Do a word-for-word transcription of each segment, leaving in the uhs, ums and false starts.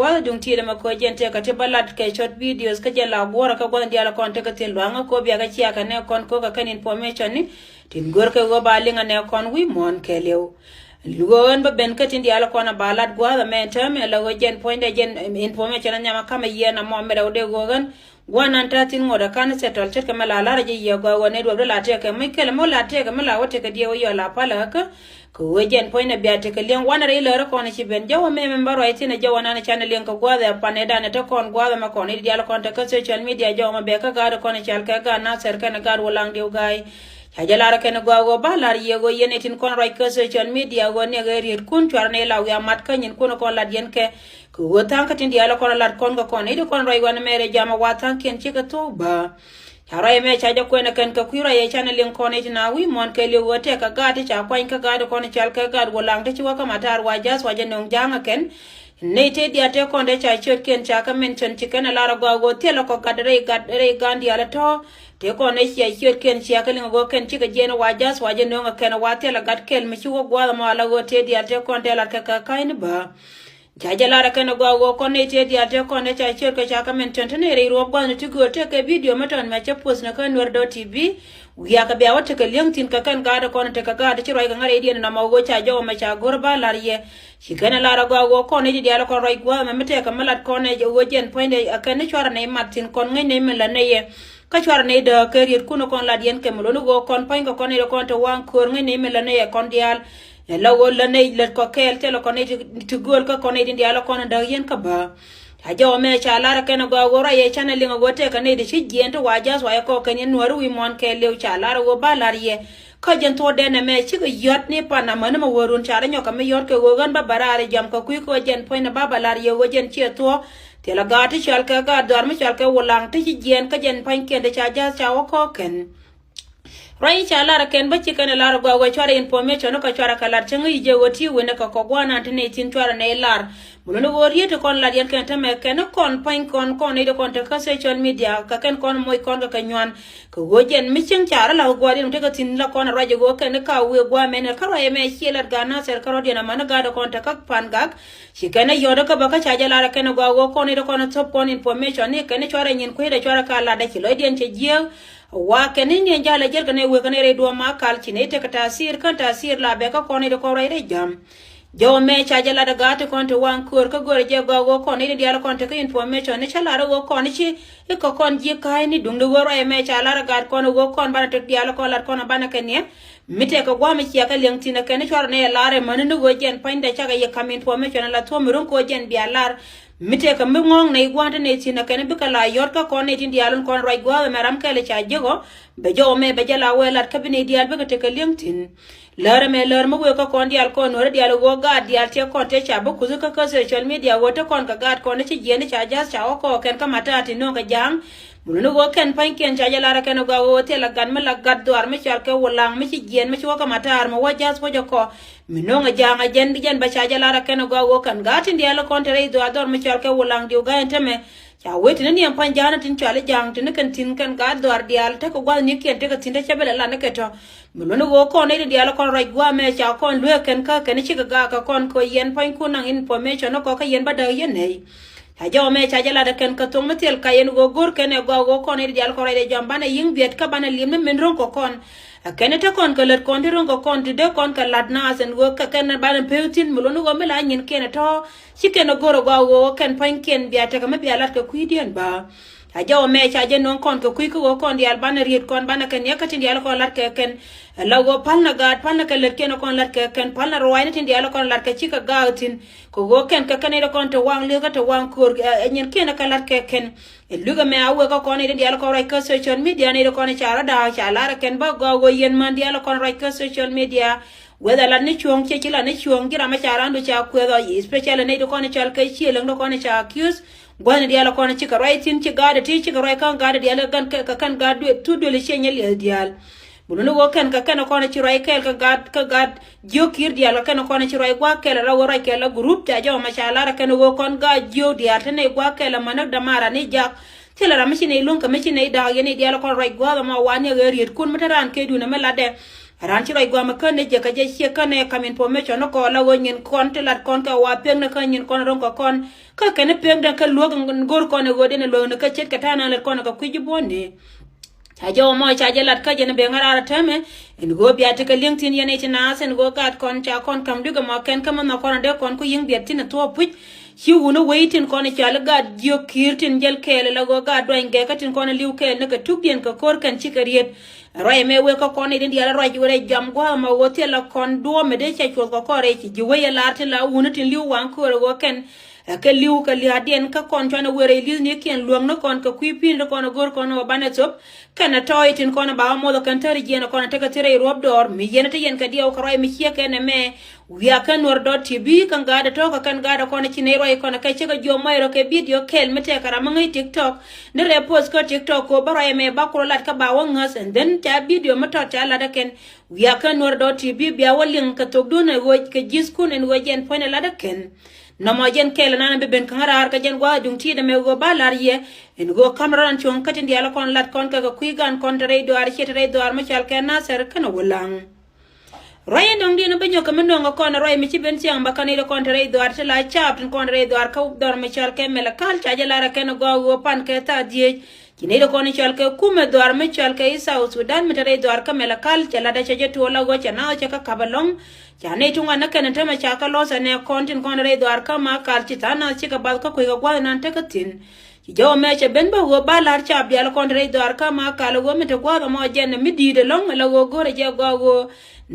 Gua̱th duŋ ti̱i̱t ɛmɛ kɛ ɣöö jɛn tëëkɛ ti bä lat kɛ short videos kä jɛn la guɔ̱rä kä gua̱th diaal kɔn tekɛ thi̱n lua̱ŋä kɛ ɣöö bia kɛ cia kɛ nɛ kɔn ko̱kä kɛn information ni tin görkɛ ɣöö ba liŋ ɛ nɛ kɔn wi̱i̱ muɔ̱ɔ̱n kɛɛliw. Lukɛ ɣöö ɣän bä ben kä tin diaal kɔn ɛ ba lat gua̱th ɛmɛ ɛn täämɛ la ɣöö jɛn puɔ̱nydɛ jɛn information ɛ nhiam ɛ ka̱mɛ yiɛn ɛmɔ mɛt ɛ ɣöö dee ɣöö ɣän gua̱n an ta̱a̱ thi̱n ŋot ɛ ka̱n settle ce̱tkɛ mɛ la la̱rä jɛ yiëë gɔaa ɣöö network dee la tëëkɛ mi kɛlɛ mi la tëëkɛ mi la wä tekɛ diɛw i̱ yɔl la palä kä kɛ ɣöö jɛn puɔ̱nydɛ bia tekɛ liɛŋ wanɛ rɛy lärä kɔn ci ben jɔwä mɛmɛ bä ruac thi̱n ɛ jɔwä nan can ɛ liɛŋ kɛ gua̱a̱th ɛ pan ɛ danɛ te kɔn gua̱a̱th ɛmɛ kɔn i̱ diaal kɔn te kä social media jɔwä mɛ bɛ kä gaat kɔn ɛ cal kɛ gaat Nathɛr kɛn ɛ gaat Wulaŋ diw ga̱a̱y. Ca jɛ lar ɛ kɛn ɛ gɔaa ɣöö ba lar yiëë ɣöö yɛn ɛ tin kɔn ruac kä social media ɣöö niɛk ɛ rietkun cuarɛ nɛ la wiaa mat kä nyinkun ɛ kɔn lat yɛn kɛ kɛ ɣöö tha̱a̱ŋ kä tin diaal ɛ kɔn ɛ lat kɔn kɛ kɔn i̱ di kɔn ruac wanɛ mɛrɛ jam ɛ wa tha̱a̱ŋkiɛn cikɛ thok bä. Ca ruac ɛmɛ ca jɛ kuɛn ɛ kɛn kɛ kui̱ ruac ɛ canɛ liŋ kɔn i̱ ti na wi̱i̱ muɔ̱ɔ̱n kɛɛliw ɣöö tɛk kɛ gaat ti ca kuany kä gaat kɔn cal kɛ gaat Wulaŋ ti ci wä kä matar wa ja̱th wa jɛ nöŋ ja̱a̱ŋ ɛ kɛn. Nɛy tëë diaal tëë kɔn dee ca ciötkiɛn ca kɛ mention ci kɛn ɛ lar ɛ gɔaa ɣöö thilɛ kɔ gat rɛy gat rɛy gaan diaal ɛ tɔ̱. Tëë kɔn dee cia ciötkiɛn cia kɛ liŋ ɛ ɣöö kɛn cikɛ jiɛn wa ja̱th wa jɛ nöŋ ɛ kɛn ɛ wa thilɛ gat kɛl mi ci wä gua̱a̱th ɛmɔ ala ɣöö tëë diaal tëë kɔn tëë lat kɛ kɛ ka̱ny ni bä. Ca jɛ lar ɛ kɛn ɛ gɔaa ɣöö kɔn nɛy tëë diaal tëë kɔn ɛ ca ciöt kɛ ca kɛ min tɛn te nɛy rɛy ruɔ̱p gua̱thni ti göör tëë kɛ bidio mi tɔn mɛ cä post ni kä Nuer dot T V. Wiakɛ bia wä tekɛ li̱eŋ thi̱n kɛ kɛn gaat ɛ kɔn tekɛ gaat ci ruac kɛ ŋa̱t rɛydiɛn nɔmɔ ɣöö ca jɔw ɛmɛ ca go̱r ba la̱r yɛ. Ci kɛn ɛ lar ɛ gɔaa ɣöö kɔn nɛy ti diaal ɛ kɔn ruac gua̱a̱th ɛmɛ mi tëëkɛ mi lat kɔn ɛ ɣöö jɛn puɔ̱nydɛ ɛ kɛn ni cuarɛ nɛy mat thi̱n kɔn ŋäc nɛy min la nɛy yɛ. Kä cuarɛ nɛy dääk kɛ riet kun ɛ kɔn lat yɛn kɛ mi lo̱ni ɣöö kɔn puɔ̱ny kɛ kɔn nɛy ti kɔn te waŋ köör ŋäc nɛy min la nɛy yɛ kɔn diaal. Ɛ la ɣöö lät nɛy lät kɔ kɛɛl thilɛ kɔn nɛy ti gööl kä kɔn nɛy ti diaal ɛ kɔn in däk yɛn kä bä. Ca jɔw ɛmɛ ca lar ɛ kɛn ɛ gɔaa ɣöö ruac ɛ canɛ liŋ ɛ ɣöö tëëkɛ nɛy ti ci jiɛɛn ti wa ja̱th wa yɛ kɔɔk kɛn yɛn Nuääri wi̱i̱ muɔ̱ɔ̱n kɛɛliw ca lar ɛ ɣöö ba la̱r yɛ. Kä jɛn thuɔɔkdɛn ɛmɛ cikɛ yɔ̱t ni pan amäni mɛ wä run ca rɔ nyɔk kɛ mi yɔ̱t kɛ ɣöö ɣän ba bɛ raar ɛ jam kɛ kui̱ kɛ ɣöö jɛn puɔ̱ny ni ba bɛ la̱r yɛ ɣöö jɛn ciɛ thuɔ̱k. Thilɛ gaat ti cɔal kɛ gaat dhɔaar mi cɔal kɛ Wulaŋ ti ci jiɛɛn kä jɛn pua̱nykiɛn ti ca ja̱th ca wä kɔɔk kɛn. Ruac i̱ ca lar ɛ kɛn bä ci kɛn ɛ lar ɛ gɔaa ɣöö cuarɛ information ni kɛ cuarɛ kɛ lat cäŋ i̱ jɛ ɣöö ti wen ɛ kɛ kɔk gua̱a̱r nan ti nɛy thi̱n cuarɛ nɛy lar. Mi luni ɣöö riet ti kɔn lat yɛn kɛn tämɛ kɛn kɔn pa̱ny kɔn kɔn nɛy ti kɔn te kä social media kɛ kɛn kɔn moc kɔn kɛ kɛ nyuan. Kɛ ɣöö jɛn mi cieŋ ca rɔ la ɣöö gua̱a̱r yɛn mi tekɛ thi̱n la kɔn ɛ ruac ɛ ɣöö kɛn ni ka wëë gua̱a̱r mɛn ɛ kä ruac ɛmɛ ciɛ lat gaat Nathɛr kä rɔ̱diɛn amäni gaat ɛ kɔn te kä pan gak. Ci kɛn ɛ yɔ̱t ɛ kä bä kä ca jɛ lar ɛ kɛn ɛ gɔaa ɣöö kɔn nɛy ti kɔn ɛ thop kɔn information ni kɛn ni cuarɛ nyin kui̱dɛ cuarɛ ka latdɛ ci lɔcdiɛn cɛ jiääk. Wa kɛn ni niɛn ja̱l ɛ jiɛl kɛ nɛy wëë kɛ nɛy rɛy duɔ̱ɔ̱p ma kal ci nɛy tekɛ ta̱a̱ thiir kän ta̱a̱ thiir la bɛ kä kɔn nɛy ti kɔn ruac rɛy jam. Jɔw ɛmɛ ca jɛ lat ɛ gaat ti kɔn ti waŋ köör kä göörä jɛ gɔaa ɣöö kɔn nɛy ti diaal kɔn tekɛ information ni cä lat ɛ ɣöö kɔn ci i̱ kɛ kɔn ji̱ ka̱a̱cni duŋdɛ ɣöö ruac ɛmɛ ca lat ɛ gaat kɔn ɛ ɣöö kɔn banɛ tek diaal kɔn lat kɔn ɛ banɛ kɛ niɛ. Mi tɛkɛ gua̱a̱m ɛ ciɛ kɛ liɛŋ thi̱n ɛ kɛn cuarɛ nɛy ɛ lar ɛ mäni ni ɣöö jɛn pa̱nydɛ cakɛ yɛ kam information ɛ la thuɔ̱ɔ̱m mi ruŋ kɛ ɣöö jɛn bia lar. Mi tëëkɛ mi ŋɔ̱ɔ̱ŋ nɛy gua̱a̱n ti nɛy thi̱n ɛ kɛn bikɛ la yɔ̱t kä kɔn nɛy tin diaal in kɔn ruac gua̱a̱th ɛmɛ ram kɛl ca jiäk ɔ. Bɛ jɔw ɛmɛ bɛ jɛ la wee lat kä bi nɛy diaal bikɛ tekɛ li̱eŋ thi̱n. Läär ɛmɛ läär mi wëë kä kɔn diaal kɔn nuäärä diaal ɣöö gaat diaal tiɛ kɔn tëë ca bi kuth kä kä social media ɣöö te kɔn kɛ gaat kɔn ti ci jiɛɛn ti ca ja̱th ca wä kɔɔk kɛn kä mataa ti nööŋ kɛ ja̱a̱ŋ. Mi luni ɣöö kɛn pa̱nykiɛn ca jɛ lar ɛ kɛn ɛ gɔaa ɣöö thilɛ gat mi la gat dhuaar mi cɔal kɛ Wulaŋ mi ci jiɛɛn mi ci wä kä mataa mi wä ja̱th wä jɛ kɔ. Mi no̱o̱ŋ ɛ ja̱a̱ŋ ɛ jɛn jɛn bä ca jɛ lar ɛ kɛn ɛ gɔaa ɣöö kɛn gaat tin diaal kɔn te rɛy dhuaar dhɔr mi cɔal kɛ Wulaŋ diw ga̱a̱c ɛn tämɛ. Ca wee tin ni niɛm pa̱ny ja̱a̱n tin cɔal i̱ ja̱a̱ŋ tin ni kɛn thi̱n kɛn gaat dhuaar diaal tekɛ gua̱thnikiɛn tekɛ thi̱n te cɛ bä lɛ lat ni kɛ tɔ̱. Mi luɔ̱ni ɣöö kɔn nɛy tin diaal kɔn ruac gua̱a̱mɛ ca kɔn lueek kɛn kä kɛn cikɛ gaak kɛ kɔn kɛ yɛn pa̱nykun naŋ information ni kɔk kä yɛn bä däk yɛn nɛy. Ca jɔw ɛmɛ ca jɛ lat ɛ kɛn kɛ thoŋ mi thil ka yɛn ɣöö go̱r kɛn ɛ gɔaa ɣöö kɔn nɛy tin diaal kɔn ruac ɛ jɔam banɛ yi̱ŋ biɛt kä banɛ li̱em ni min ro̱ŋ kɛ kɔn. Ɛ kɛn te kɔn kɛ lät kɔn ti ro̱ŋ kɛ kɔn ti dee kɔn kɛ la̱t naath ɛn ɣöö kɛ kɛn banɛ pek thi̱n mi luɔ̱ni ɣöö mi la nyin kiɛn ɛ tɔ̱. Ci kɛn ɛ go̱r ɛ gɔaa ɣöö kɛn pa̱nykiɛn bia tekɛ mi bia lat kɛ kui̱diɛn bä. Ca jɔw ɛmɛ ca jɛ no̱o̱ŋ kɔn kɛ kui̱ kä ɣöö kɔn diaal banɛ riet kɔn banɛ kɛ niɛk kä tin diaal kɔn lat kɛ kɛn. Ɛ la ɣöö pa̱l na gaat pa̱l na kɛ lät kiɛn ɛ kɔn lat kɛ kɛn pa̱l na ruaacni tin diaal ɛ kɔn lat kɛ cikɛ gaak thi̱n. Kɛ ɣöö kɛn kɛ kɛn nɛy ti kɔn te waŋ li̱ekä te waŋ köör ɛ nyin kiɛn ɛ kɛ lat kɛ kɛn. Ɛ lui̱k ɛmɛ a wëë kä kɔn nɛy tin diaal kɔn ruac kä social media nɛy ti kɔn ca rɔ̱ da̱a̱k ca lar ɛ kɛn bä gɔaa ɣöö yɛn män diaal ɛ kɔn ruac kä social media. Whether lat ni cuɔ̱ɔ̱ŋ ciɛ ci lat ni cuɔ̱ɔ̱ŋ ji̱ ram mi ca raan du ca kuɛth ɔ especially nɛy ti kɔn i̱ cɔal kɛ ciëë läŋ ti kɔn i̱ ca accuse. Gua̱thni diaal kɔn i̱ cikɛ ruac thi̱n ci gaat i̱ ti cikɛ ruac kä gaat i̱ diaal kɛ kɛn gaat duël thut duël i̱ ciɛ nyɛ liɛth diaal. Bi luni ɣöö kɛn kɛ kɛn kɔn i̱ ci ruac kɛɛl kɛ gaat kä gaat jiök ki̱i̱r diaal kɛ kɛn kɔn i̱ ci ruac gua̱a̱k kɛɛl ala ɣöö ruac kɛɛl la group ca jɔw ma ca lar ɛ kɛn ɣöö kɔn gaat jiök diaal te nɛy gua̱a̱k kɛɛl amän näk dämaara ni jak. Thilɛ ram mi ci nɛy luäŋ kɛ mi ci nɛy da̱a̱k yɛn i̱ diaal kɔn ruac gua̱a̱th ɛmɔ wa ni ɣöö rietkun mi te raan kɛ duundɛ mi latdɛ. Raan ci ruac guamɛ kän ni jɛ kɛ jɛ ciɛ kän ɛ kam information ni kɔn la ɣöö nyin kɔn ti lat kɔn kɛ wa pek ni kä nyin kɔn ro̱ŋ kɛ kɔn. Kä kɛn pek ni kä luäk in go̱r kɔn ɛ ɣöö den ɛ luäk ni kä ce̱t kɛ ta̱a̱ na lät kɔn ɛ kɛ kui̱ ji̱ buɔ̱n ni. Ca jɛ wä mɔ ca jɛ lat kä jɛn ben ŋäraar a täämɛ. In ɣöö bia ti kɛ li̱eŋ thi̱n yɛn i̱ ti naath in ɣöö gaat kɔn ca kɔn ka̱m dui̱k ɛmɔ kɛn kä mɛ nhɔk kɔn a dee kɔn ku yi̱ŋ biɛt thi̱n a thuɔ̱ɔ̱p puc. Ci wun a wei tin kɔn a cɔal i̱ gaat jiök ki̱i̱r tin jäl kɛɛl ala ɣöö gaat duany gɛɛkä tin kɔn a li̱w kɛɛl ni kɛ tukdiɛn kɛ ko̱r kɛn cikɛ riet. Ruac ɛmɛ wek kä kɔn i̱ din diaal a ruac wek rɛy jam gua̱a̱th ɛmɔ ɣöö thilɛ kɔn duɔ̱ɔ̱p mi dee cɛ cuɔth kɛ kɔn rɛy ci ji̱ wei a lar tin la wun a tin li̱w waŋ köör ɣöö kɛn. Ɛ kɛ li̱w kɛ lia̱a̱diɛn kä kɔn cuanɛ wëë rɛy li̱thnikiɛn luäŋni kɔn kɛ kui̱ pi̱i̱n ti kɔn ɛ go̱r kɔn ɛ wä banɛ thop. Kɛn ɛ tɔɔy tin kɔn ɛ ba wä moth ɛ kɛn täri jiɛn ɛ kɔn ɛ tekɛ thir rɛy ruɔ̱p dɔɔr mi yɛn ɛ te yɛn kɛ diɛw kɛ ruac mi ciɛ kɛn ɛmɛ. Wiak kɛn nuɔr dɔɔr ti bi kɛn gaat ɛ tɔ̱ kɛ kɛn gaat ɛ kɔn ɛ ci nɛy ruac kɔn ɛ kɛ cä kɛ jiɔk mɔc rɔ kɛ bidio kɛl mi tɛkɛ ram mi ŋäc tiktok. Ni rɛ post kä tiktok kɛ wä bä ruac ɛmɛ ba kulɔ lat kä ba wä ŋäth and then ca bidio mi tɔt ca lat ɛ kɛn. Wiak kɛn nuɔr dɔɔr ti bi bia wä liŋ kɛ thokdun ɛ ɣöö kɛ ji̱thkun ɛn ɣöö jɛn puɔ̱ny ɛ lat ɛ kɛn. Nɔmɔ jɛn kɛɛl ɛnan bi ben kä ŋäraar kɛ jɛn gua̱a̱th duŋ ti̱i̱t ɛmɛ ɣöö ba la̱r yɛ. Ɛn ɣöö ka̱m rɔ̱dan cuɔ̱ŋ kä tin diaal kɔn lat kɔn kɛ kɛ kui̱ gan kɔn te rɛy dhuaar ciɛ te rɛy dhuaar mi cɔal kɛ Nathɛr kɛnɛ wä laŋ. Ruac in dɔ̱ŋdiɛn bi nyɔk kɛ mi nöŋ kɛ kɔn ruac mi ci ben thiaŋ ba kɛn rɛy kɔn te rɛy dhuaar ti la caap tin kɔn te rɛy dhuaar kä dhɔr mi cɔal kɛ Mɛlɛkal ca jɛ lar ɛ kɛn gɔaa ɣöö pan kɛ thaak dhieec. Ci nɛy ti kɔn cɔal kɛ kumɛ dhuaar mi cɔal kɛ i̱ South Sudan mi te rɛy dhuaar kä Mɛlɛkal cɛ lat ɛ cɛ jɛ tuɔɔk la ɣöö cɛ naath cɛ kä ka̱p ɛlɔ̱ŋ. Ca nɛy ti ŋuan ni kɛn tämɛ ca kä lɔs ɛ nɛ kɔn tin kɔn rɛy dhuaar kä Makal ci tha̱a̱ŋ naath cikɛ bath kä kuec kɛ gua̱th nan tekɛ thi̱n. Ci jɔw ɛmɛ cɛ ben bä ɣöö ba la̱r caap diaal kɔn te rɛy dhuaar kä Makal ɣöö mi te gua̱th ɛmɔ jɛn ɛ mi di̱i̱t ɛlɔ̱ŋ ɛ la ɣöö go̱rɛ jɛ gɔaa ɣöö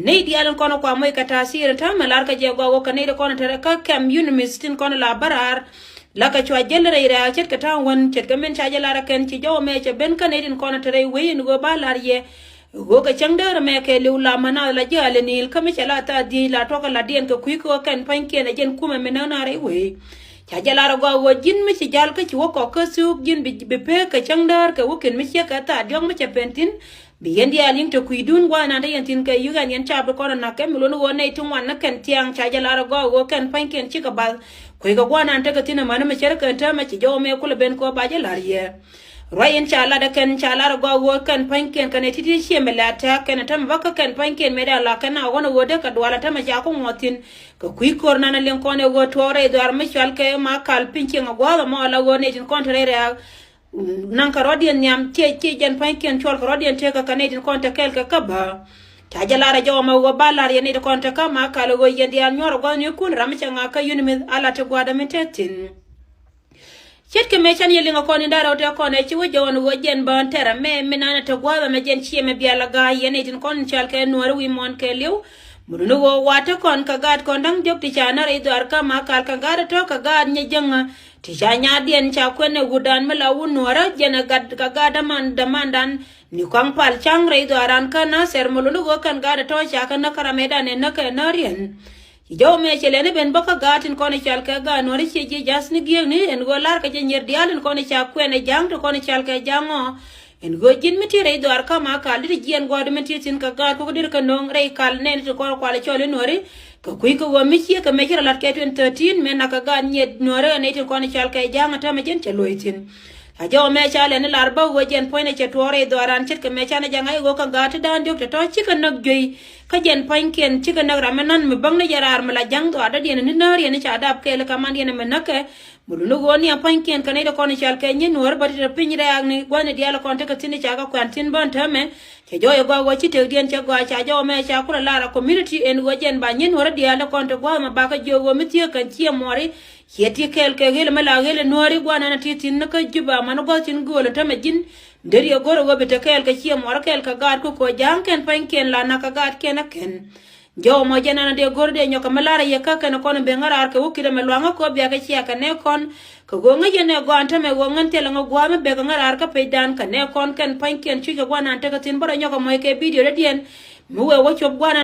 nɛy diaal in kɔn kua̱r moc kɛ ta̱a̱ thiir in täämɛ la̱r kɛ jɛ gɔaa ɣöö kɛ nɛy ti kɔn te rɛy kä kɛm UNMISS tin kɔn la bä raar. La kɛ cua jäl rɛy rɛ̈ɛ̈k ce̱tkɛ ta̱a̱ŋ wän ce̱tkɛ min ca jɛ lar ɛ kɛn ci jɔw ɛmɛ cɛ ben kä nɛy tin kɔn te rɛy wec in ɣöö ba la̱r yɛ. Ɣöö kɛ cäŋ däär ɛmɛ kɛ li̱w la mänath la ji̱ alɛ ni̱i̱l kä mi cɛ la thaak dhieec la tuɔkä la̱tdiɛn kɛ kui̱ kɛ ɣöö kɛn pa̱nykiɛn ɛ jɛn kumɛ mi näk na rɛy wec. Ca jɛ lar ɛ gɔaa ɣöö ji̱n mi ci ja̱l kä ci wä kɔk kä thuuk ji̱n bi, bi pek kɛ cäŋ däär kɛ wä kɛn mi ciek kɛ thaak diɔ̱k mi cɛ pɛn thi̱n. Bi yɛn diaal yi̱ŋ te kui̱dun gua̱a̱th nan te yɛn thi̱n kɛ yuk ɛn yɛn caap ti kɔn ɛ na̱k kɛ mi luɔ̱n ɣöö nɛy ti ŋuan ni kɛn thia̱a̱ŋ ca jɛ lar ɛ gɔaa ɣöö kɛn pa̱nykiɛn cikɛ bath. Kueckɛ gua̱a̱th nan tekɛ thi̱n ɛmän mi cär kɛn täämɛ ci jɔw ɛmɛ kulɛ ben kɛ ɣöö ba jɛ la̱r yɛ. Ruac in ca lat ɛ kɛn ca lar ɛ gɔaa ɣöö kɛn pa̱nykiɛn kɛn ɛ ti̱ti̱ ciɛ mi lɛ attack kɛn ɛ täämɛ bä kä kɛn pa̱nykiɛn mëë dee la kɛn a ɣɔ̱n ɛ ɣöö dee kɛ dual ɛ täämɛ ca ku ŋuɔth thi̱n. Kɛ kui̱ ko̱r nan ɛ liŋ kɔn ɛ ɣöö tuɔɔk rɛy dhuaar mi cɔal kɛ Makal piny cieŋ ɛ gua̱a̱th ɛmɔ la ɣöö nɛy tin kɔn te rɛy rɛ̈ɛ̈k. Naŋ kɛ rɔ̱diɛn nhiam ciɛ ciɛ jɛn pa̱nykiɛn cuɔl kɛ rɔ̱diɛn tëëkä kɛ nɛy tin kɔn te kɛɛl kɛ kä bä. Ca jɛ lar ɛ jɔw ɛmɛ ɣöö ba lar yɛn nɛy ti kɔn te kä Makal ɣöö yɛn diaal nyuɔ̱r ɛ gua̱thnikun ram mi cɛ ŋa̱k kä UNMISS ala ti gua̱a̱th ɛmɛ te thi̱n. Ce̱tkɛ mëë can yɛ liŋ ɛ kɔn in da̱rɛ wä tɛ kɔn ɛ ci wä jɔw ɛn ɣöö jɛn bä tɛrɛ mɛ mi nanɛ te gua̱a̱th ɛmɛ jɛn ciɛ mɛ bial ɛ ga̱a̱c yɛn nɛy tin kɔn cɔal kɛ Nuäärä wi̱i̱ muɔ̱ɔ̱n kɛɛliw. Mi luni ɣöö wa te kɔn kɛ gaat kɔn da̱ŋ diɔ̱k ti ca nä rɛy dhuaar kä Makal kɛ gaat ɛ tɔ̱ kɛ gaat nyɛ jäŋä. Ti ca nyaatdiɛn ca kuɛn ɛ wutdan mi la wut Nuäärä jɛn ɛ gat kɛ gat däman dämandan. Ni kɔaŋ pal ca̱ŋ rɛy dhuaaran kä Nathɛr mi luni ɣöö kɛn gat ɛ tɔ̱ ca kä näk kä ram ëëdan ɛ näk kɛ näriɛn. Ci jɔw mëë cɛ lɛni ben bä kä gaat tin kɔn ɛ cɔal kɛ gaat Nuäärä ciɛ ji̱ ja̱th ni gi̱eekni ɛn ɣöö la̱rkɛ jɛ nyier diaal tin kɔn ɛ ca kuɛn ɛ ja̱ŋ ti kɔn ɛ cɔal kɛ ja̱ŋ ɔ. Ɛn ɣöö ji̱n mi ti rɛy dhuaar kä Makal dit jiɛɛn gua̱a̱r di mi ti thi̱n kɛ gaat kuk dir kä no̱o̱ŋ rɛy kal nɛɛni ti kɔn kual cɔl i̱ Nuääri. Kɛ kui̱ kɛ ɣöö mi ciek kɛ mëë ci rɔ la̱t kɛ twenty thirteen mëë nak kɛ gaat nyiet Nuäärä ɛ nɛy ti kɔn cɔal kɛ ja̱a̱ŋ ɛ täämɛ jɛn cɛ luɔ̱c thi̱n. Ca jɔw mëë ca lɛn i̱ lar bä ɣöö jɛn puɔ̱nynɛ cɛ tuɔɔk rɛy dhuaaran ce̱tkɛ mëë canɛ jɛ ŋa̱c ɣöö kɛ gaat ti da̱a̱n diɔ̱k tɛ tɔ̱ cikɛ näk juey. Kä jɛn pa̱nykiɛn cikɛ näk ram mi na̱n mi bäŋni jɛ raar mi la ja̱ŋ dhuaar dɔ̱diɛn ni nääriɛn i̱ ca dap kɛɛl i̱ kamandiɛn mi näkɛ. Mi luni ɣöö ni a pa̱nykiɛn kɛ nɛy ti kɔn i̱ cɔal kɛ nyin Nuäär bä ti te piny rɛ̈ɛ̈kni gua̱thni diaal kɔn tekɛ thi̱n i̱ ca kɛ kuɛn thi̱n bä ɛn täämɛ. Cɛ jɔɔc ɛ gɔaa ɣöö ci tëkdiɛn cɛ gɔaa ca jɔw ɛmɛ ca kulɛ lar ɛ community ɛn ɣöö jɛn ba nyin Nuäärä diaal ti kɔn ti gua̱a̱th ɛmɛ bakɛ jiök ɣöö mi thieek kɛn ciɛ muɔɔri. Ciɛ ti kɛɛl kɛ ɣel ɛmɛ la ɣel ɛ Nuääri gua̱a̱th ɛnɛ ti thi̱n ni kä Juba amäni gɔ̱a̱th thi̱n gööl ɛn täämɛ ji̱n. Deri ɛ go̱r ɛ ɣöö bi te kɛɛl kɛ ciɛ muɔɔri kɛɛl kɛ gaat kukɔ ja̱a̱ŋ kɛn pa̱nykiɛn la nak kɛ gaat kɛn ɛ kɛn. Jɔw mɔ jɛn ɛn a dee go̱r dee nyɔk kɛ mi lar ɛ yɛ kä kɛn kɔn ben ŋäraar kɛ wä ki̱t ɛmɛ luaŋä kɛ wä biakɛ cia kɛ nɛ kɔn. Kɛ ɣöö ŋäc yɛn ɛ gɔaa ɛn täämɛ ɣöö ŋän thilɛ ŋä gua̱a̱th mi bek kɛ ŋäraar kä pecdan kɛ nɛ kɔn kɛn pa̱nykiɛn cuc kɛ gua̱a̱th nan tekɛ thi̱n bä rɔ nyɔk kɛ mɔc kɛ bidio dɔ̱diɛn. Mi wëë wä cop gua̱a̱th nan